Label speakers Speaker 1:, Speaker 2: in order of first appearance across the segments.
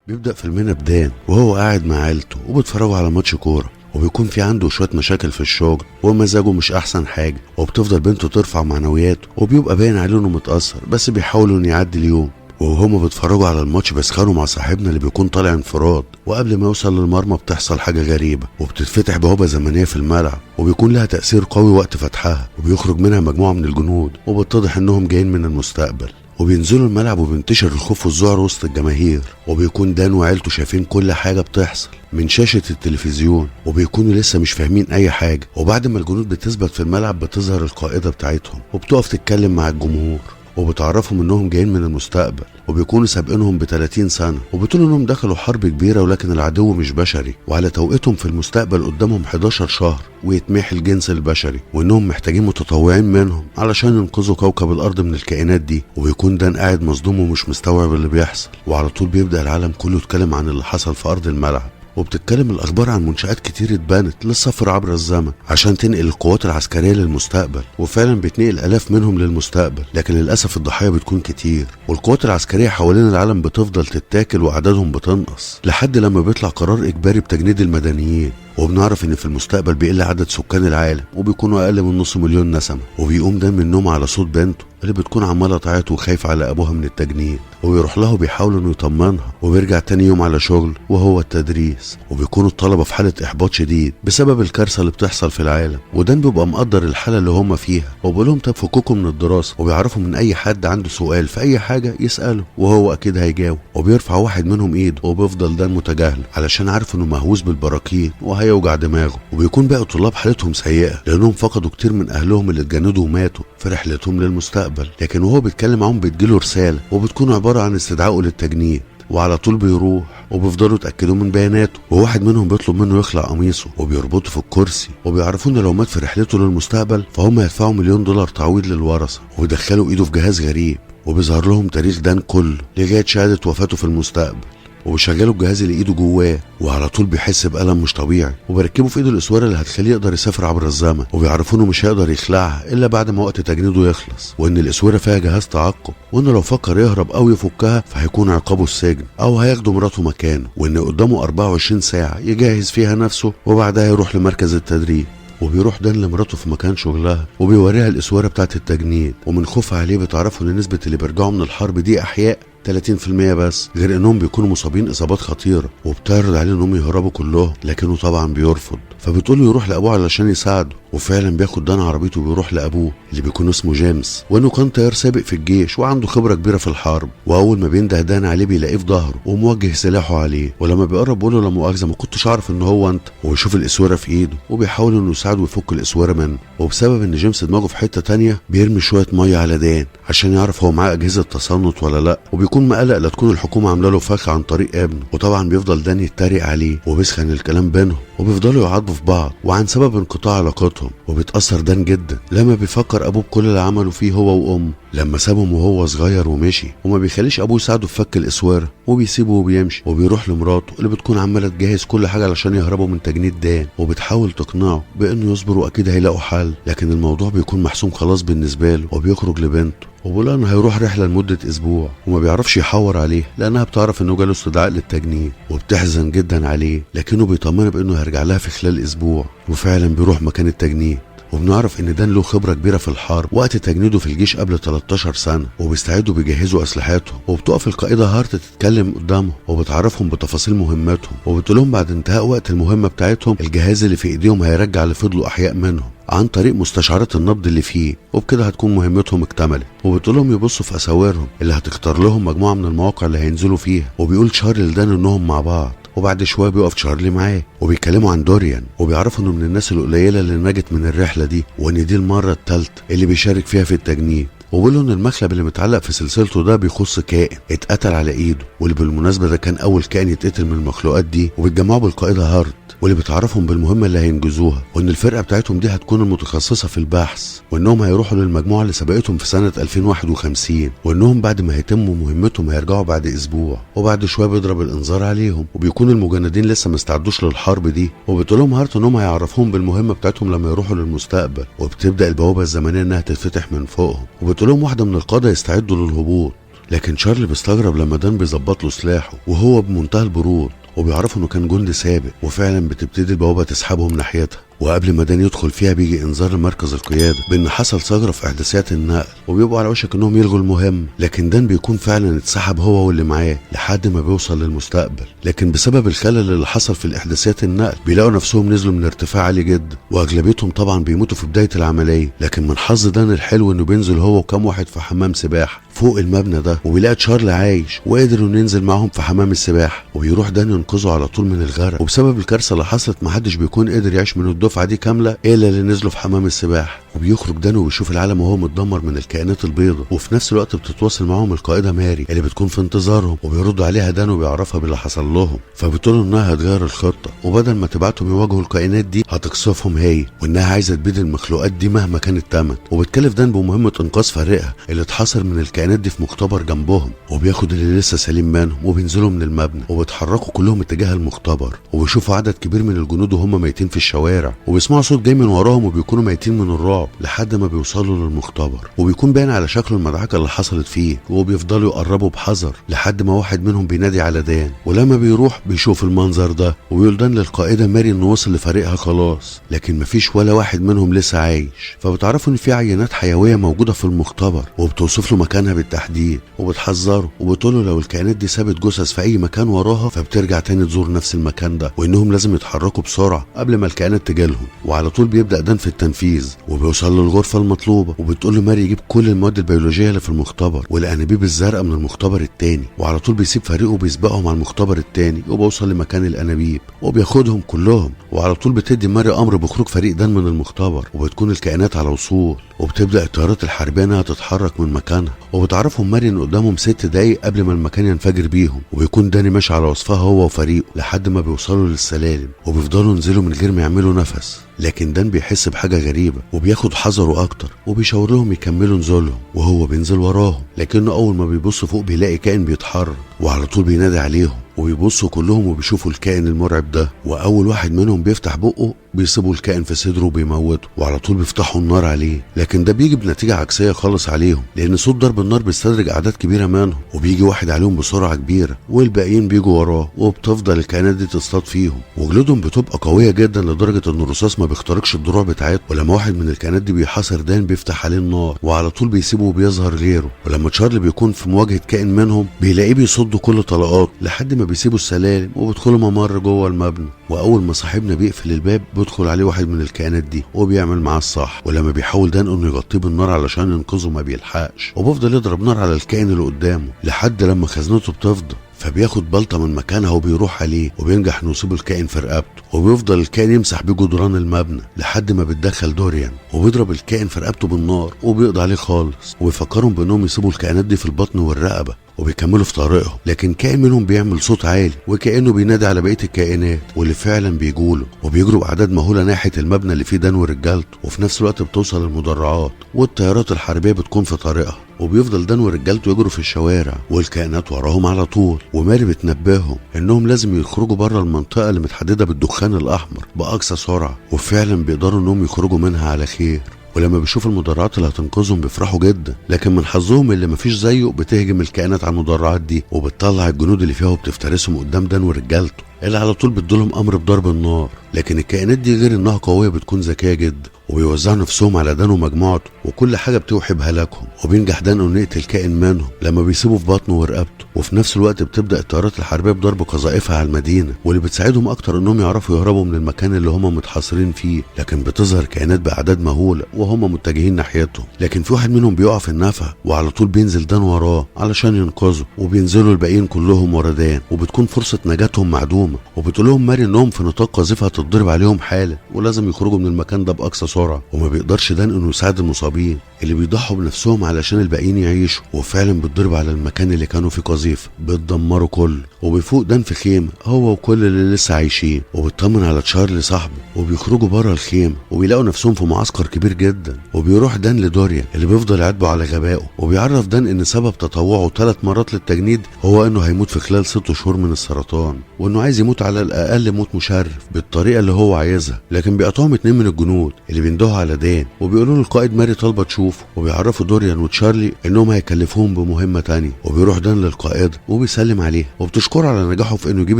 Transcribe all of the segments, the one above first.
Speaker 1: بيبدأ فيلمنا بدان وهو قاعد مع عيلته وبيتفرجوا على ماتش كورة، وبيكون في عنده شوية مشاكل في الشغل ومزاجه مش أحسن حاجة، وبتفضل بنته ترفع معنوياته وبيبقى باين عليه إنه متأثر، بس بيحاولوا إنه يعدي اليوم. وهما بيتفرجوا على الماتش بيسخنوا مع صاحبنا اللي بيكون طالع انفراد، وقبل ما يوصل للمرمى بتحصل حاجة غريبة وبتتفتح بوابة زمنية في الملعب، وبيكون لها تأثير قوي وقت فتحها، وبيخرج منها مجموعة من الجنود وبتتضح انهم جايين من المستقبل، وبينزلوا الملعب وبينتشر الخوف والذعر وسط الجماهير، وبيكون دان وعيلته شايفين كل حاجة بتحصل من شاشة التلفزيون، وبيكونوا لسه مش فاهمين أي حاجة. وبعد ما الجنود بتثبت في الملعب بتظهر القائدة بتاعتهم وبتقف تتكلم مع الجمهور وبتعرفهم انهم جايين من المستقبل، وبيكونوا سابقينهم ب30 سنة، وبتقول انهم دخلوا حرب كبيرة ولكن العدو مش بشري، وعلى توقيتهم في المستقبل قدامهم 11 شهر ويتمحي الجنس البشري، وانهم محتاجين متطوعين منهم علشان ينقذوا كوكب الارض من الكائنات دي. وبيكون دان قاعد مصدوم ومش مستوعب اللي بيحصل، وعلى طول بيبدأ العالم كله يتكلم عن اللي حصل في ارض الملعب، وبتتكلم الأخبار عن منشآت كتير اتبنت للسفر عبر الزمن عشان تنقل القوات العسكرية للمستقبل، وفعلا بتنقل آلاف منهم للمستقبل، لكن للأسف الضحايا بتكون كتير، والقوات العسكرية حوالين العالم بتفضل تتاكل وأعدادهم بتنقص، لحد لما بيطلع قرار إجباري بتجنيد المدنيين. وبنعرف ان في المستقبل بيقل عدد سكان العالم وبيكونوا اقل من 500,000 نسمه. وبيقوم ده من النوم على صوت بنته اللي بتكون عماله تعيط وخايفة على ابوها من التجنيد، وبيروح لها وبيحاول انه يطمنها، وبيرجع تاني يوم على شغل وهو التدريس. وبيكونوا الطلبة في حاله احباط شديد بسبب الكارثة اللي بتحصل في العالم، ودان بيبقى مقدر الحالة اللي هم فيها وبيقول لهم طب فكوكوا من الدراسة، وبيعرفوا من اي حد عنده سؤال في اي حاجة يساله وهو اكيد هيجاوب. وبيرفع واحد منهم ايده وبيفضل دان متجاهله علشان عارف انه مهووس بالبراكين وهيوجع دماغه. وبيكون باقي الطلاب حالتهم سيئه لانهم فقدوا كتير من اهلهم اللي اتجندوا وماتوا في رحلتهم للمستقبل، لكن وهو بيتكلم معاهم بتجيله رسالة وبتكون عبارة عن استدعائه للتجنيد، وعلى طول بيروح وبيفضلوا يتاكدوا من بياناته، وواحد منهم بيطلب منه يخلع قميصه وبيربطه في الكرسي، وبيعرفوا انه لو مات في رحلته للمستقبل فهم هيدفعوا $1,000,000 تعويض للورثة، وبيدخلوا ايده في جهاز غريب وبيظهر لهم تاريخ دان كله لغاية شهادة وفاته في المستقبل، وبيشغلوا الجهاز اللي ايده جواه، وعلى طول بيحس بألم مش طبيعي، وبيركبوا في ايده الاسواره اللي هتخليه يقدر يسافر عبر الزمن، وبيعرفوا انه مش هيقدر يخلعها الا بعد ما وقت تجنيده يخلص، وان الاسواره فيها جهاز تعقب، وانه لو فكر يهرب او يفكها فهيكون عقابه السجن او هياخدوا مراته مكانه، وان قدامه 24 ساعة يجهز فيها نفسه وبعدها يروح لمركز التدريب. وبيروح دان لمراته في مكان شغلها وبيوريها الاسواره بتاعت التجنيد، ومن خوفها عليه بتعرفوا ان نسبه اللي بيرجعوا من الحرب دي احياء 30% بس، غير انهم بيكونوا مصابين اصابات خطيرة، وبتعرض عليه انهم يهربوا كلهم لكنه طبعا بيرفض، فبتقول له يروح لابوه علشان يساعده، وفعلا بياخد دان عربيته وبيروح لابوه اللي بيكون اسمه جيمس، وانه كان طيار سابق في الجيش وعنده خبره كبيرة في الحرب. واول ما بينده دان عليه بيلاقيه في ظهره وموجه سلاحه عليه، ولما بيقرب بيقول له لا مؤاخذة ما كنتش اعرف ان هو انت، وبيشوف الاسوره في ايده وبيحاول انه يساعده ويفك الاسوره منه. وبسبب ان جيمس دماغه في حتة تانية بيرمي شوية مية على دان عشان يعرف هو معاه اجهزة تصنت ولا لا، وبيكون مقلق لا تكون الحكومة عامله له فخ عن طريق ابنه. وطبعا بيفضل دان يتريق عليه وبيسخن الكلام بينهم وبيفضلوا يعاطفوا في بعض وعن سبب انقطاع علاقتهم. وبيتاثر دان جدا لما بيفكر ابوه بكل اللي عمله فيه هو وامه لما سابهم وهو صغير ومشي، وما بيخليش ابوه يساعده في فك الاسواره وبيسيبه وبيمشي، وبيروح لمراته اللي بتكون عماله تجهز كل حاجة علشان يهربوا من تجنيد دان، وبتحاول تقنعه بانه يصبر واكيد هيلاقوا حل، لكن الموضوع بيكون محسوم خلاص بالنسبة له. وبيخرج لبنته وبيقول انه هيروح رحله لمدة اسبوع، وما بيعرفش يحور عليه لانها بتعرف انه جاله استدعاء للتجنيد، وبتحزن جدا عليه لكنه بيطمنها بانه هيرجع لها في خلال اسبوع، وفعلا بيروح مكان التجنيد. وبنعرف ان دان له خبره كبيرة في الحرب وقت تجنيده في الجيش قبل 13 سنة، وبيستعدوا بيجهزوا اسلحتهم، وبتقف القائده هارت تتكلم قدامهم وبتعرفهم بتفاصيل مهمتهم، وبتقول لهم بعد انتهاء وقت المهمة بتاعتهم الجهاز اللي في ايديهم هيرجع اللي فضلوا احياء منهم عن طريق مستشعرات النبض اللي فيه، وبكده هتكون مهمتهم اكتملت. وبتقول لهم يبصوا في اساورهم اللي هتختار لهم مجموعة من المواقع اللي هينزلوا فيها، وبيقول تشارلي لدان انهم مع بعض. وبعد شوية بيقف تشارلي معاه وبيتكلموا عن دوريان، وبيعرفوا انه من الناس القليلة اللي نجت من الرحلة دي، وان دي المرة الثالثة اللي بيشارك فيها في التجنيد. وبيقولوا ان المخلب اللي متعلق في سلسلته ده بيخص كائن اتقتل على ايده، واللي بالمناسبة ده كان اول كائن يتقتل من المخلوقات دي. وبيتجمعوا بالقائده هارت واللي بتعرفهم بالمهمه اللي هينجزوها، وان الفرقة بتاعتهم دي هتكون المتخصصة في البحث، وانهم هيروحوا للمجموعة اللي سبقتهم في سنة 2051، وانهم بعد ما هيتموا مهمتهم هيرجعوا بعد اسبوع. وبعد شوية بيضرب الانذار عليهم، وبيكون المجندين لسه ما استعدوش للحرب دي، وبتقول لهم هارت انهم هيعرفوهم بالمهمه بتاعتهم لما يروحوا للمستقبل. وبتبدا البوابة الزمنية انها تتفتح من فوقهم، وبتقول لهم واحدة من القادة يستعدوا للهبوط. لكن تشارلي بيستغرب لما دان بيظبط له سلاحه وهو بمنتهى البرود، وبيعرفوا انه كان جندي سابق. وفعلا بتبتدي البوابة تسحبهم ناحيتها، وقبل ما دان يدخل فيها بيجي انذار لمركز القيادة بان حصل ثغره في احداثيات النقل، وبيبقوا على وشك انهم يلغوا المهمة. لكن دان بيكون فعلا اتسحب هو واللي معاه لحد ما بيوصل للمستقبل، لكن بسبب الخلل اللي حصل في الاحداثيات النقل بيلاقوا نفسهم نزلوا من ارتفاع عالي جدا، واغلبيتهم طبعا بيموتوا في بداية العملية. لكن من حظ دان الحلو انه بينزل هو وكام واحد في حمام سباحة فوق المبنى ده، وبيلاقي تشارلي عايش وقدر انه ينزل معاهم في حمام السباحة، وبيروح دان ينقذه على طول من الغرق. وبسبب الكارثة اللي حصلت محدش بيكون قدر يعيش من الدفعة دي كاملة الا اللي نزلوا في حمام السباحة. وبيخرج دان وبيشوف العالم وهو متدمر من الكائنات البيضاء، وفي نفس الوقت بتتواصل معاهم القائده ماري اللي بتكون في انتظارهم، وبيردوا عليها دان وبيعرفها باللي حصل لهم. فبتقول انها هتغير الخطة، وبدل ما تبعتهم يواجهوا الكائنات دي هتقصفهم هي، وانها عايزه تبيد المخلوقات دي مهما كان الثمن. وبتكلف دان بمهمة انقاذ فريقها اللي اتحصر من الكائنات دي في مختبر جنبهم، وبياخد اللي لسه سليم منهم وبينزلوا من المبنى، وبيتحركوا كلهم اتجاه المختبر، وبيشوفوا عدد كبير من الجنود وهم ميتين في الشوارع، وبيسمعوا صوت جاي من وراهم وبيكونوا ميتين من الرعب لحد ما بيوصلوا للمختبر، وبيكون باين على شكله المدعكه اللي حصلت فيه، وبيفضلوا يقربوا بحذر لحد ما واحد منهم بينادي على دان، ولما بيروح بيشوف المنظر ده، وبيقول دان للقائده ماري انه وصل لفريقها خلاص، لكن مفيش ولا واحد منهم لسه عايش. فبتعرفوا ان في عينات حيوية موجودة في المختبر، وبتوصف له مكانها بالتحديد، وبتحذره وبتقول له لو الكائنات دي سابت جثث في اي مكان وراها فبترجع تاني تزور نفس المكان ده، وانهم لازم يتحركوا بسرعة قبل ما الكائنات تجيلهم. وعلى طول بيبدا دان في التنفيذ، وبيوصل للغرفة المطلوبة، وبتقول له ماري يجيب كل المواد البيولوجية اللي في المختبر والانابيب الزرقاء من المختبر التاني. وعلى طول بيسيب فريقه وبيسبقهم على المختبر التاني، وبيوصل لمكان الانابيب وبياخدهم كلهم. وعلى طول بتدي ماري امر بخروج فريق دان من المختبر، وبتكون الكائنات على وصول، وبتبدا الطيارات الحربية انها تتحرك من مكانها. وبتعرفهم ماري ان قدامهم 6 دقايق قبل ما المكان ينفجر بيهم، وبيكون داني ماشي على وصفها هو وفريقه لحد ما بيوصلوا للسلالم، وبيفضلوا ينزلوا من غير ما يعملوا نفس. لكن دان بيحس بحاجة غريبة وبياخد حذره اكتر، وبيشاور لهم يكملوا نزولهم، وهو بينزل وراهم. لكنه اول ما بيبص فوق بيلاقي كائن بيتحرك، وعلى طول بينادي عليهم، وبيبصوا كلهم وبيشوفوا الكائن المرعب ده. واول واحد منهم بيفتح بقه بيصيبوا الكائن في صدره وبيموته، وعلى طول بيفتحوا النار عليه. لكن ده بيجي بنتيجة عكسية خالص عليهم، لان صوت ضرب النار بيستدرج اعداد كبيرة منهم، وبيجي واحد عليهم بسرعة كبيرة والباقيين بيجوا وراه، وبتفضل الكائنات دي تصطاد فيهم، وجلودهم بتبقى قوية جدا لدرجة ان الرصاص ما بيخترقش الدروع بتاعتهم. ولما واحد من الكائنات دي بيحاصر دان بيفتح عليه النار، وعلى طول بيسيبه وبيظهر غيره. ولما تشارلي بيكون في مواجهة كائن منهم بيلاقيه بيصد كل طلقاته لحد ما بيسيبوا السلالم وبيدخلوا ممر جوه المبنى. واول ما صاحبنا بيقفل الباب بيدخل عليه واحد من الكائنات دي وبيعمل معاه الصح، ولما بيحاول دان انه يغطيه بالنار علشان ينقذه ما بيلحقش، وبيفضل يضرب نار على الكائن اللي قدامه لحد لما خزنته بتفضى، فبياخد بلطه من مكانها وبيروح عليه، وبينجح انه يصيب الكائن في رقبته، وبيفضل الكائن يمسح بيه جدران المبنى لحد ما بيتدخل دوريان وبيضرب الكائن في رقبته بالنار وبيقضي عليه خالص. وبيفكرهم بانهم يسيبوا الكائنات دي في البطن والرقبة، وبيكملوا في طريقهم. لكن كائن منهم بيعمل صوت عالي وكأنه بينادي على بقية الكائنات، واللي فعلا بيجوله وبيجروا باعداد مهولة ناحية المبنى اللي فيه دان ورجالته. وفي نفس الوقت بتوصل المدرعات والطيارات الحربية بتكون في طريقها، وبيفضل دان ورجالته يجروا في الشوارع والكائنات وراهم على طول. وماري بتنبههم انهم لازم يخرجوا بره المنطقة اللي متحدده بالدخان الاحمر باقصى سرعة، وفعلا بيقدروا انهم يخرجوا منها على خير. ولما بيشوفوا المدرعات اللي هتنقذهم بيفرحوا جدا، لكن من حظهم اللي مفيش زيه بتهجم الكائنات على المدرعات دي، وبتطلع الجنود اللي فيها وبتفترسهم قدام دان ورجالته اللي على طول بتدولهم امر بضرب النار. لكن الكائنات دي غير انها قوية بتكون ذكية جدا، وبيوزعوا نفسهم على دان ومجموعته، وكل حاجة بتوحي بهلاكهم. وبينجح دان انه يقتل كائن منهم لما بيسيبه في بطنه ورقبته. وفي نفس الوقت بتبدا الطيارات الحربية بضرب قذائفها على المدينة، واللي بتساعدهم اكتر انهم يعرفوا يهربوا من المكان اللي هم متحاصرين فيه. لكن بتظهر كائنات باعداد مهولة وهم متجهين ناحيتهم، لكن في واحد منهم بيقع في النفق، وعلى طول بينزل دان وراه علشان ينقذه، وبينزلوا الباقيين كلهم ورا دان، وبتكون فرصة نجاتهم معدومة. وبتقول لهم ماري انهم في نطاق قذيفه هتتضرب عليهم حالا، ولازم يخرجوا من المكان ده باقصى سرعة. وما بيقدرش دان انه يساعد المصابين اللي بيضحوا بنفسهم علشان الباقيين يعيشوا، وفعلا بتضرب على المكان اللي كانوا فيه قذيفه بتدمره كله. وبيفوق دان في خيمة هو وكل اللي لسه عايشين، وبيطمن على تشارلي صاحبه، وبيخرجوا بره الخيمة وبيلاقوا نفسهم في معسكر كبير جدا. وبيروح دان لدوريان اللي بيفضل يعاتبه على غبائه، وبيعرف دان ان سبب تطوعه 3 مرات للتجنيد هو انه هيموت في خلال 6 شهور من السرطان، وانه عايز يموت على الاقل موت مشرف بالطريقة اللي هو عايزها. لكن بيقطعهم 2 من الجنود اللي بيندهوا على دان وبيقولوا له القائد ماري طالبه تشوفه، وبيعرفوا دوريان وتشارلي انهم هيكلفوهم بمهمة تانية. وبيروح دان للقائد وبيسلم عليها وبتشكره على نجاحه في انه يجيب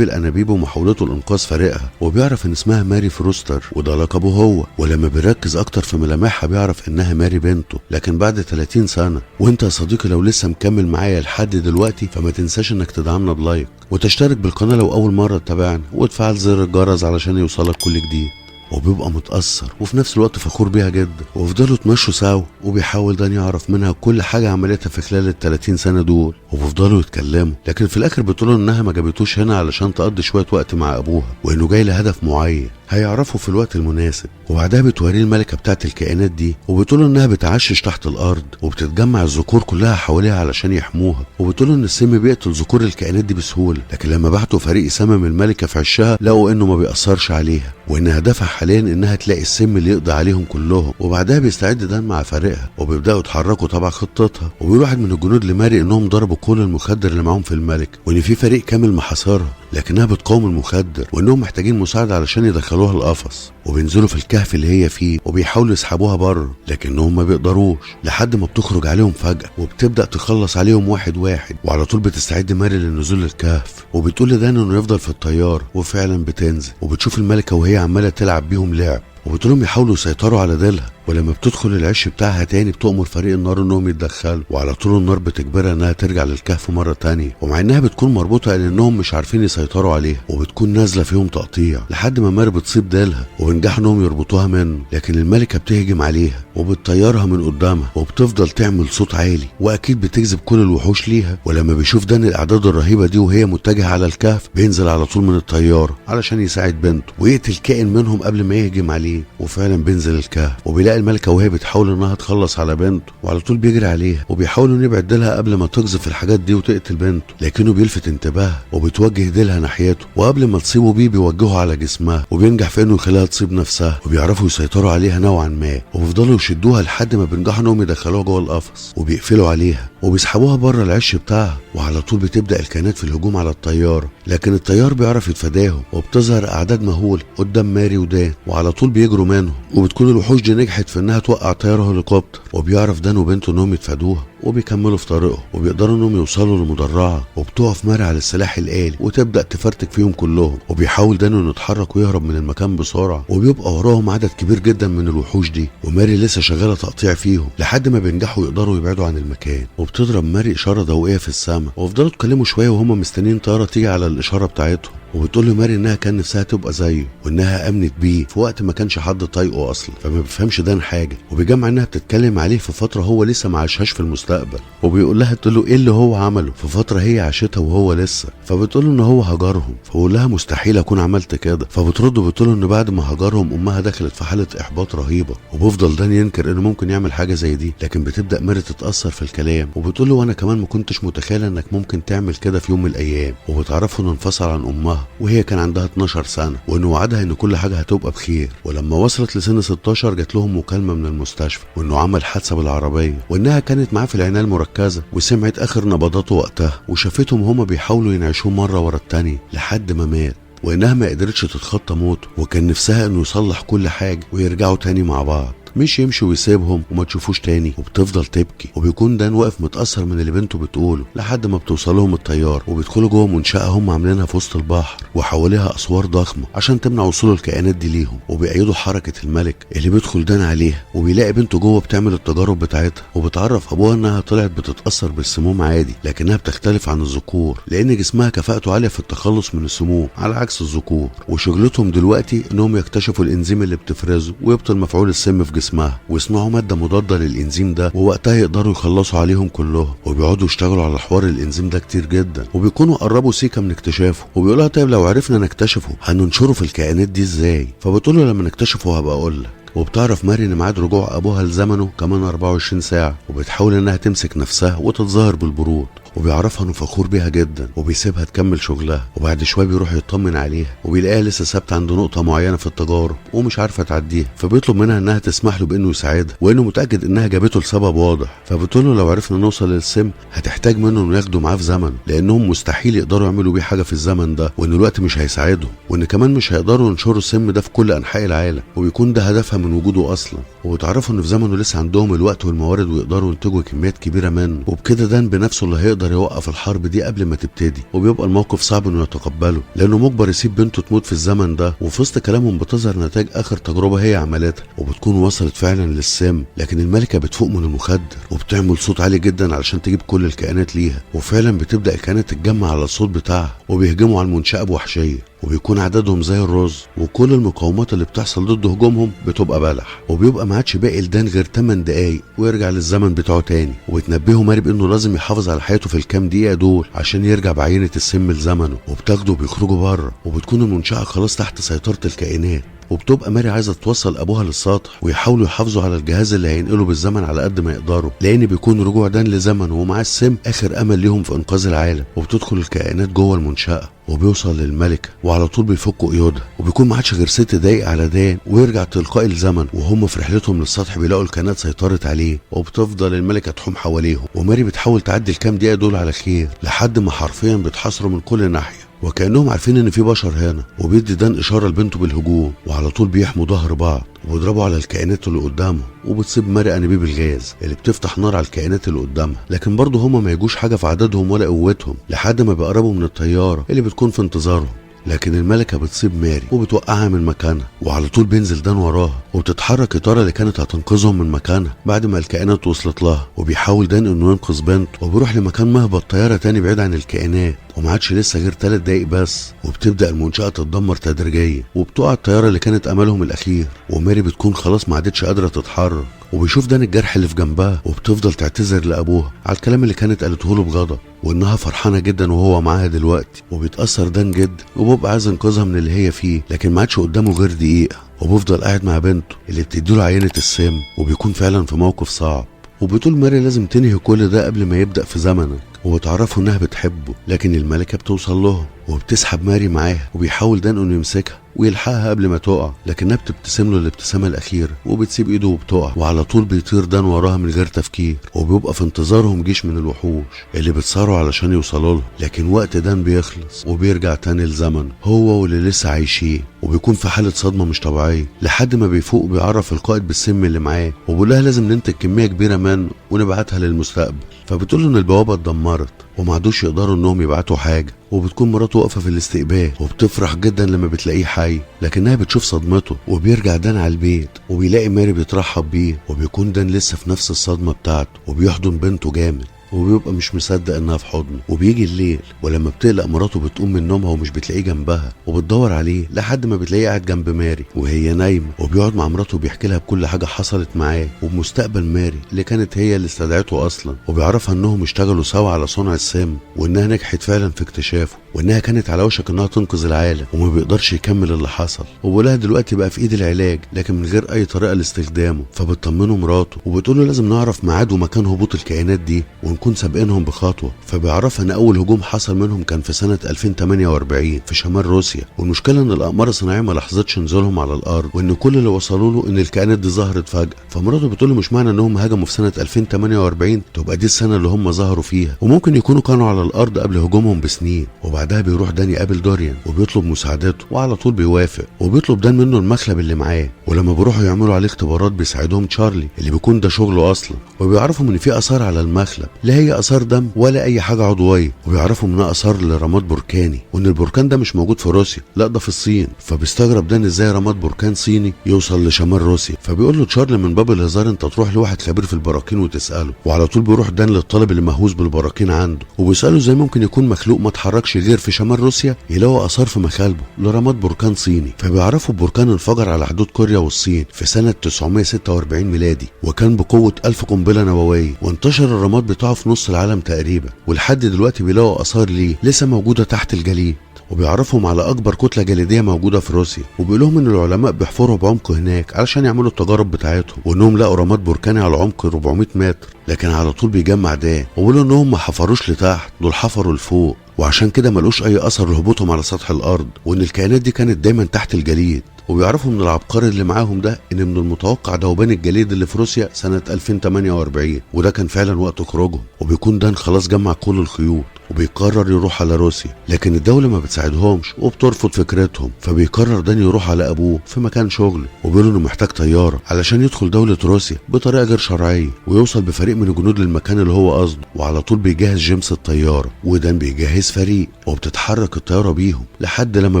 Speaker 1: الانابيب ومحاولته لانقاذ فريقها، وبيعرف ان اسمها ماري فروستر وده لقبه هو. ولما بيركز اكتر في ملامحها بيعرف انها ماري بنته لكن بعد 30 سنة. وانت يا صديقي لو لسه مكمل معايا لحد دلوقتي فما تنساش انك تدعمنا ب like وتشترك بالقناة لو اول مرة تتابعنا، وتفعل زر الجرس علشان يوصلك كل جديد. وبيبقى متأثر وفي نفس الوقت فخور بيها جدا، وبيفضلوا يتمشوا سوا، وبيحاول دان يعرف منها كل حاجة عملتها في خلال ال 30 سنة دول، وبيفضلوا يتكلموا. لكن في الآخر بتقول إنها ما جابتوش هنا علشان تقضي شوية وقت مع أبوها، وإنه جاي لهدف معين هيعرفه في الوقت المناسب. وبعدها بتوريه الملكة بتاعت الكائنات دي، وبتقول إنها بتعشش تحت الأرض وبتتجمع الذكور كلها حواليها علشان يحموها، وبتقول إن السم بيقتل ذكور الكائنات دي بسهولة، لكن لما بعتوا فريق يسمم الملكة في عشها لقوا إنه ما بيأثرش عليها، وإن هدفها حاليا إنها تلاقي السم اللي يقضي عليهم كلهم. وبعدها بيستعد دان مع فريقها وبيبدأوا يتحركوا تبع خطتها، وبيقول واحد من الجنود لماري إنهم ضربوا كل المخدر اللي معاهم في الملك، وإن في فريق كامل محاصرها لكنها بتقاوم المخدر، وإنهم محتاجين مساعدة علشان يدخلوها القفص. وبينزلوا في الكهف اللي هي فيه وبيحاولوا يسحبوها بره لكنهم ما بيقدروش، لحد ما بتخرج عليهم فجأة وبتبدأ تخلص عليهم واحد واحد. وعلى طول بتستعد ماري للنزول للكهف، وبتقول لدان انه يفضل في الطيارة، وفعلا بتنزل وبتشوف الملكة وهي عمالة تلعب بيهم لعب، وبتقولهم يحاولوا يسيطروا على ديلها. ولما بتدخل العش بتاعها تاني بتؤمر فريق النار انهم يتدخلوا، وعلى طول النار بتجبرها انها ترجع للكهف مرة تانية، ومع انها بتكون مربوطة لانهم مش عارفين يسيطروا عليها، وبتكون نازله فيهم تقطيع لحد ما ماري بتصيب ديلها وبينجحوا انهم يربطوها منه. لكن الملكة بتهجم عليها وبتطيرها من قدامها وبتفضل تعمل صوت عالي، واكيد بتجذب كل الوحوش ليها. ولما بيشوف دان الاعداد الرهيبة دي وهي متجهة على الكهف بينزل على طول من الطيارة علشان يساعد بنته ويقتل كائن منهم قبل ما يهجم عليه. وفعلا بينزل الكهف وبيلاقي الملكة وهي بتحاول انها تخلص على بنته، وعلى طول بيجري عليها وبيحاول انه يبعد ديلها قبل ما تقذف الحاجات دي وتقتل بنته، لكنه بيلفت انتباهها وبتوجه ديلها ناحيته، وقبل ما تصيبه بيه بيوجهه على جسمها وبينجح في انه يخليها تصيب نفسها، وبيعرفوا يسيطروا عليها نوعا ما، وبيفضلوا يشدوها لحد ما بينجحوا انهم يدخلوها جوه القفص وبيقفلوا عليها وبيسحبوها بره العش بتاعها. وعلى طول بتبدا الكائنات في الهجوم على الطيارة، لكن الطيار بيعرف يتفاداهم، وبتظهر اعداد مهولة قدام ماري ودان، وعلى طول بيجروا منهم، وبتكون الوحوش دي نجحت في انها توقع طيارة هليكوبتر. وبيعرف دان وبنته انهم يتفادوها وبيكملوا في طريقهم، وبيقدروا انهم يوصلوا لمدرعه، وبتقف ماري على السلاح الآلي وتبدا تفرتك فيهم كلهم. وبيحاول دان انه يتحرك ويهرب من المكان بسرعة، وبيبقى وراهم عدد كبير جدا من الوحوش دي، وماري لسه شغالة تقطيع فيهم لحد ما بينجحوا يقدروا يبعدوا عن المكان. وبتضرب ماري اشارة ضوئية في السماء، وفضلوا يتكلموا شوية وهم مستنيين طيارة تيجي على الاشارة بتاعتهم. وبتقول له ماري انها كان نفسها تبقى زيه وانها امنت بيه في وقت ما كانش حد طايقة اصلا، فما بيفهمش دان حاجة، وبيجمع انها بتتكلم عليه في فترة هو لسه ما عاشهاش في المستقبل، وبيقول لها تقول له ايه اللي هو عمله في فترة هي عاشتها وهو لسه، فبتقول له ان هو هجرهم، فبيقول لها مستحيل اكون عملت كده، فبترد وبتقول له ان بعد ما هجرهم امها دخلت في حاله احباط رهيبة. وبيفضل دان ينكر انه ممكن يعمل حاجة زي دي، لكن بتبدا ماري تتاثر في الكلام وبتقول له وانا كمان ما كنتش متخيله انك ممكن تعمل كده في يوم من الايام. وبتعرفه انه انفصل عن امها وهي كان عندها 12 سنة، وانه وعدها ان كل حاجة هتبقى بخير. ولما وصلت لسن 16 جات لهم مكالمة من المستشفى وانه عمل حادثه بالعربية، وانها كانت معاه في العناية المركزة، وسمعت اخر نبضاته وقتها، وشافتهم هما بيحاولوا ينعشوه مرة ورا التانية لحد ما مات، وانها ما قدرتش تتخطى موته، وكان نفسها انه يصلح كل حاجة ويرجعوا تاني مع بعض، مش يمشي ويسيبهم وما تشوفوش تاني. وبتفضل تبكي، وبيكون دان واقف متأثر من اللي بنته بتقوله لحد ما بتوصلهم الطيارة وبيدخلوا جوه منشأة هم عاملينها في وسط البحر وحواليها أسوار ضخمة عشان تمنع وصول الكائنات دي ليهم، وبيأيدوا حركة الملك اللي بيدخل دان عليها، وبيلاقي بنته جوه بتعمل التجارب بتاعتها، وبتعرف أبوها إنها طلعت بتتأثر بالسموم عادي، لكنها بتختلف عن الذكور لأن جسمها كفاءته عالية في التخلص من السموم على عكس الذكور. وشغلتهم دلوقتي إنهم يكتشفوا الإنزيم اللي بتفرزه ويبطل مفعول السم في جسمها، ويصنعوا مادة مضادة للإنزيم ده، ووقتها يقدروا يخلصوا عليهم كلهم. وبيقعدوا يشتغلوا على حوار الإنزيم ده كتير جدا، وبيكونوا قربوا سيكا من اكتشافه، وبيقولها طيب لو عرفنا نكتشفه هننشره في الكائنات دي ازاي؟ فبتقول له لما نكتشفه هبقى اقول لك. وبتعرف ماري ان ميعاد رجوع ابوها لزمنه كمان 24 ساعة، وبتحاول انها تمسك نفسها وتتظاهر بالبرود، وبيعرفها انه فخور بيها جدا وبيسيبها تكمل شغلها. وبعد شوية بيروح يطمن عليها وبيلاقيها لسه ثابتة عند نقطة معينة في التجارب ومش عارفه تعديها، فبيطلب منها انها تسمح له بانه يساعدها وانه متاكد انها جابته لسبب واضح. فبتقول له لو عرفنا نوصل للسم هتحتاج منه انه ياخده معاه في زمن، لانهم مستحيل يقدروا يعملوا بيه حاجة في الزمن ده، وان الوقت مش هيساعدهم، وان كمان مش هيقدروا ينشروا السم ده في كل انحاء العالم، وبيكون ده هدفها من وجوده اصلا. وبتعرفوا ان في زمنه لسه عندهم الوقت والموارد ويقدروا ينتجوا كميات كبيرة منه، وبكده دان بنفسه اللي هيقدر يوقف الحرب دي قبل ما تبتدي. وبيبقى الموقف صعب انه يتقبله لانه مجبر يسيب بنته تموت في الزمن ده. وفي وسط كلامهم بتظهر نتائج اخر تجربه هي عملتها وبتكون وصلت فعلا للسم، لكن الملكة بتفوق من المخدر وبتعمل صوت عالي جدا علشان تجيب كل الكائنات ليها، وفعلا بتبدا الكائنات تتجمع على الصوت بتاعها وبيهجموا على المنشاة بوحشيه، وبيكون عددهم زي الرز، وكل المقاومات اللي بتحصل ضد هجومهم بتبقى بلح. وبيبقى ما عادش باقي لدان غير 8 دقايق ويرجع للزمن بتاعه تاني، وبتنبهه ماري بانه لازم يحافظ على حياته في الكام دقيقة دول عشان يرجع بعينه السم لزمنه. وبتاخده وبيخرجوا بره، وبتكون المنشاة خلاص تحت سيطرة الكائنات، وبتبقى ماري عايزه توصل ابوها للسطح ويحاولوا يحافظوا على الجهاز اللي هينقله بالزمن على قد ما يقدروا، لان بيكون رجوع دان لزمنه ومعاه السم اخر امل ليهم في انقاذ العالم. وبتدخل الكائنات جوه المنشاة وبيوصل للملكه وعلى طول بيفكوا قيودها، وبيكون ما عادش غير 6 دقايق على دان ويرجع تلقائي لزمن. وهم في رحلتهم للسطح بيلاقوا الكائنات سيطرت عليه، وبتفضل الملكة تحوم حواليهم، وماري بتحاول تعدي الكام دقيقة دول على خير لحد ما حرفيا بيتحاصروا من كل ناحية وكأنهم عارفين ان في بشر هنا. وبيدي دان اشارة لبنته بالهجوم، وعلى طول بيحموا ظهر بعض وبيضربوا على الكائنات اللي قدامهم، وبتصيب ماري انابيب الغاز اللي بتفتح نار على الكائنات اللي قدامها، لكن برضه هما ما يجوش حاجة في عددهم ولا قوتهم لحد ما بيقربوا من الطيارة اللي بتكون في انتظارهم. لكن الملكة بتصيب ماري وبتوقعها من مكانها، وعلى طول بينزل دان وراها، وبتتحرك الطيارة اللي كانت هتنقذهم من مكانها بعد ما الكائنات وصلت لها. وبيحاول دان انه ينقذ بنته وبيروح لمكان مهبط طيارة تاني بعيد عن الكائنات، وما عادش لسه غير 3 دقايق بس، وبتبدا المنشاة تتدمر تدريجيا، وبتقع الطيارة اللي كانت املهم الاخير، وماري بتكون خلاص ما عادتش قادرة تتحرك. وبيشوف دان الجرح اللي في جنبها، وبتفضل تعتذر لابوها على الكلام اللي كانت قالته له بغضب، وانها فرحانة جدا وهو معاها دلوقتي. وبيتاثر دان جدا وبيبقى عايز ينقذها من اللي هي فيه، لكن ما عادش قدامه غير دقيقة، وبيفضل قاعد مع بنته اللي بتديله عينه السم، وبيكون فعلا في موقف صعب. وبتقول ماري لازم تنهي كل ده قبل ما يبدا في زمنك، وبتعرفوا انها بتحبه، لكن الملكة بتوصل لهم وبتسحب ماري معاها، وبيحاول دان انه يمسكها ويلحقها قبل ما تقع، لكنها بتبتسم له الابتسامة الاخيرة وبتسيب ايده وبتقع. وعلى طول بيطير دان وراها من غير تفكير، وبيبقى في انتظارهم جيش من الوحوش اللي بتصاروا علشان يوصلوا له، لكن وقت دان بيخلص وبيرجع تاني لزمن هو واللي لسه عايشين، وبيكون في حاله صدمة مش طبيعية لحد ما بيفوق وبيعرف القائد بالسم اللي معاه، وبيقول لها لازم ننتج كمية كبيرة منه ونبعتها للمستقبل. فبتقول له ان البوابة اتدمرت وما عادوش يقدروا انهم يبعتوا حاجة، وبتكون مراته واقفة في الاستقبال وبتفرح جدا لما بتلاقيه حي، لكنها بتشوف صدمته. وبيرجع دان على البيت وبيلاقي ماري بترحب بيه، وبيكون دان لسه في نفس الصدمة بتاعته، وبيحضن بنته جامد وبيبقى مش مصدق انها في حضنه. وبيجي الليل، ولما بتقلق مراته بتقوم من نومها ومش بتلاقيه جنبها، وبتدور عليه لحد ما بتلاقيه قاعد جنب ماري وهي نايمة، وبيقعد مع مراته وبيحكي لها بكل حاجة حصلت معاه وبمستقبل ماري اللي كانت هي اللي استدعته اصلا، وبيعرفها انهم اشتغلوا سوا على صنع السم، وانها نجحت فعلا في اكتشافه، وانها كانت على وشك انها تنقذ العالم، وما بيقدرش يكمل اللي حصل. وبيقولها دلوقتي بقى في ايد العلاج لكن من غير اي طريقه لاستخدامه. فبتطمنه مراته وبتقول له لازم نعرف ميعاد ومكان هبوط الكائنات دي ونكون سابقينهم بخطوة. فبيعرفها ان اول هجوم حصل منهم كان في سنة 2048 في شمال روسيا، والمشكلة ان الاقمار الصناعية ما لاحظتش نزولهم على الارض، وان كل اللي وصلوا له ان الكائنات دي ظهرت فجاة. فمراته بتقول له مش معنى انهم هاجموا في سنة 2048 تبقى دي السنة اللي هم ظهروا فيها، وممكن يكونوا كانوا على الارض قبل هجومهم بسنين. وبعدها بيروح دان يقابل دوريان وبيطلب مساعدته، وعلى طول بيوافق، وبيطلب دان منه المخلب اللي معاه. ولما بيروحوا يعملوا عليه اختبارات بيساعدهم تشارلي اللي بيكون ده شغله اصلا، وبيعرفوا ان في اثار على المخلب لا هي اثار دم ولا اي حاجة عضوية، وبيعرفوا انها اثار لرماد بركاني، وان البركان ده مش موجود في روسيا، لا ده في الصين. فبيستغرب دان ازاي رماد بركان صيني يوصل لشمال روسيا. فبيقول له تشارلي من باب الهزار انت تروح لواحد خبير في البراكين وتساله. وعلى طول بيروح دان للطالب اللي مهووس بالبراكين عنده، وبيساله ازاي ممكن يكون مخلوق ما اتحركش غير في شمال روسيا يلاقوا اثار في مخالبه لرماد بركان صيني. فبيعرفوا البركان انفجر على حدود كوريا والصين في سنة 946 ميلادي، وكان بقوة 1000 قنبلة نووية، وانتشر الرماد بتاعه في نص العالم تقريبا، ولحد دلوقتي بيلاقوا اثار ليه لسه موجودة تحت الجليد. وبيعرفهم على اكبر كتلة جليديه موجودة في روسيا، وبيقول لهم ان العلماء بيحفروا بعمق هناك علشان يعملوا التجارب بتاعتهم، وانهم لقوا رماد بركاني على عمق 400 متر. لكن على طول بيجمع دان وبيقولوا انهم ما حفروش لتحت، دول حفروا لفوق، وعشان كده ملوش اي اثر لهبوطهم على سطح الارض، وان الكائنات دي كانت دايما تحت الجليد. وبيعرفوا من العبقري اللي معاهم ده ان من المتوقع ذوبان الجليد اللي في روسيا سنة 2048، وده كان فعلا وقت خروجهم. وبيكون دان خلاص جمع كل الخيوط وبيقرر يروح على روسيا، لكن الدولة ما بتساعدهمش وبترفض فكرتهم. فبيقرر دان يروح على ابوه في مكان شغله، وبيقول انه محتاج طيارة علشان يدخل دولة روسيا بطريقة غير شرعية، ويوصل بفريق من الجنود للمكان اللي هو قصده. وعلى طول بيجهز جيمس الطيارة، ودان بيجهز فريق، وبتتحرك الطيارة بيهم لحد لما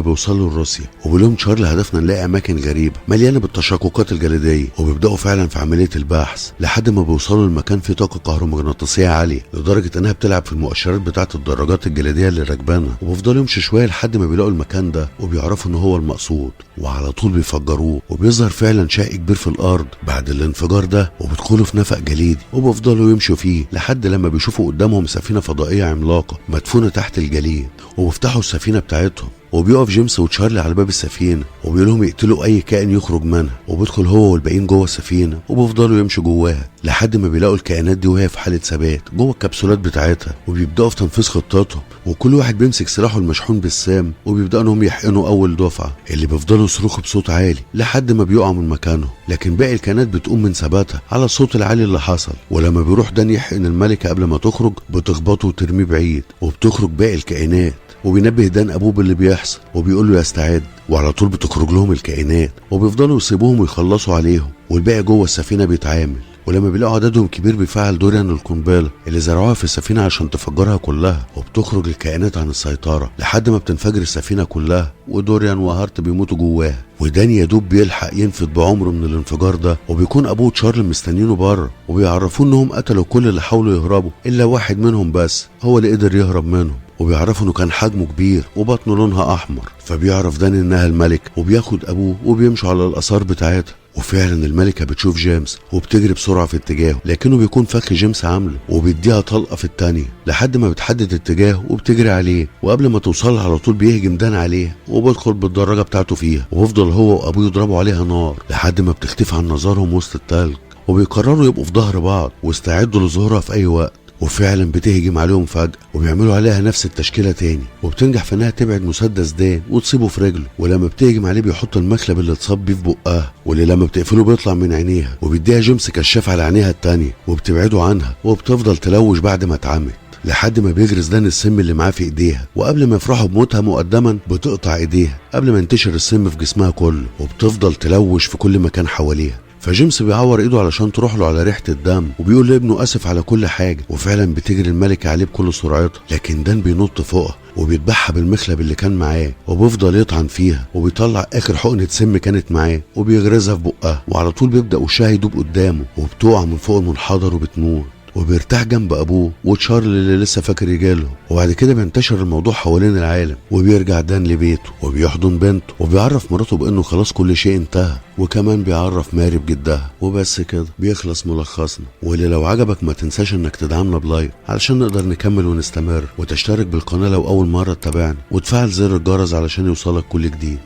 Speaker 1: بيوصلوا لروسيا. وبيقول لهم تشارلي هدفنا نلاقي اماكن غريبة مليانة بالتشققات الجليدية، وبيبدأوا فعلا في عملية البحث لحد ما بيوصلوا لمكان فيه طاقة كهرومغناطيسية عالية لدرجة انها بتلعب في المؤشرات بتاعة الدراجات الجليدية اللي راكبانها. وبيفضلوا يمشوا شوية لحد ما بيلاقوا المكان ده وبيعرفوا ان هو المقصود، وعلى طول بيفجروه، وبيظهر فعلا شق كبير في الارض بعد الانفجار ده، وبيدخلوا في نفق جليدي وبيفضلوا يمشوا فيه لحد لما بيشوفوا قدامهم سفينة فضائية عملاقة مدفونة تحت الجليد، وبيفتحوا السفينة بتاعتهم. وبيقف جيمس وتشارلي على باب السفينة وبيقول لهم يقتلوا اي كائن يخرج منها، وبيدخل هو والباقيين جوه السفينة وبيفضلوا يمشوا جواها لحد ما بيلاقوا الكائنات دي وهي في حاله ثبات جوه الكبسولات بتاعتها، وبيبداوا في تنفيذ خطتهم، وكل واحد بيمسك سلاحه المشحون بالسام وبيبداوا انهم يحقنوا اول دفعه اللي بيفضلوا يصرخوا بصوت عالي لحد ما بيقعوا من مكانهم. لكن باقي الكائنات بتقوم من ثباتها على الصوت العالي اللي حصل، ولما بيروح دان يحقن الملكة قبل ما تخرج بتخبطه وترميه بعيد، وبتخرج باقي الكائنات. وبينبه دان ابوه باللي بيحصل وبيقول له يستعد، وعلى طول بتخرج لهم الكائنات وبيفضلوا يصيبوهم ويخلصوا عليهم، والباقي جوه السفينة بيتعامل. ولما بيلاقوا عددهم كبير بيفعل دوريان القنبلة اللي زرعوها في السفينة عشان تفجرها كلها، وبتخرج الكائنات عن السيطرة لحد ما بتنفجر السفينة كلها، ودوريان وهارت بيموتوا جواها. ودان يا دوب بيلحق ينفد بعمره من الانفجار ده، وبيكون ابوه تشارل مستنينه بره، وبيعرفوه انهم قتلوا كل اللي حاولوا يهربوا الا واحد منهم بس هو اللي قدر يهرب منهم. وبيعرفوا انه كان حجمه كبير وبطنه لونها احمر، فبيعرف دان انها الملك، وبياخد ابوه وبيمشوا على الاثار بتاعتها. وفعلا الملكة بتشوف جيمس وبتجري بسرعة في اتجاهه، لكنه بيكون فك جيمس عامله وبيديها طلقة في التانية لحد ما بتحدد اتجاهه وبتجري عليه. وقبل ما توصل على طول بيهجم دان عليها وبيدخل بالدراجة بتاعته فيها، وبيفضل هو وابوه يضربوا عليها نار لحد ما بتختفي عن نظرهم وسط التلج، وبيقرروا يبقوا في ظهر بعض واستعدوا لظهورها في اي وقت. وفعلا بتهجم عليهم فجأة وبيعملوا عليها نفس التشكيلة تاني، وبتنجح في انها تبعد مسدس دان وتصيبه في رجله. ولما بتهجم عليه بيحط المخلب اللي اتصاب بيه في بقها، واللي لما بتقفله بيطلع من عينيها، وبيديها جيمس كشاف على عينيها التانية وبتبعده عنها، وبتفضل تلوش بعد ما اتعمت لحد ما بيجرس دان السم اللي معاه في ايديها. وقبل ما يفرحوا بموتها مقدما بتقطع ايديها قبل ما ينتشر السم في جسمها كله، وبتفضل تلوش في كل مكان حواليها. فجيمس بيعور ايده علشان تروح له على ريحه الدم، وبيقول لابنه اسف على كل حاجة. وفعلا بتجري الملكة عليه بكل سرعتها، لكن دان بينط فوقها وبيذبحها بالمخلب اللي كان معاه، وبيفضل يطعن فيها وبيطلع اخر حقنه سم كانت معاه وبيغرزها في بقها. وعلى طول بيبدا وشها يدوب قدامه وبتقع من فوق المنحدر وبتموت. وبيرتاح جنب ابوه وتشارل اللي لسه فاكر رجاله. وبعد كده بينتشر الموضوع حوالين العالم، وبيرجع دان لبيته وبيحضن بنته وبيعرف مراته بانه خلاص كل شيء انتهى، وكمان بيعرف ماري بجدها. وبس كده بيخلص ملخصنا. واللي لو عجبك ما تنساش انك تدعمنا ب like علشان نقدر نكمل ونستمر، وتشترك بالقناة لو اول مرة تتابعنا، وتفعل زر الجرس علشان يوصلك كل جديد.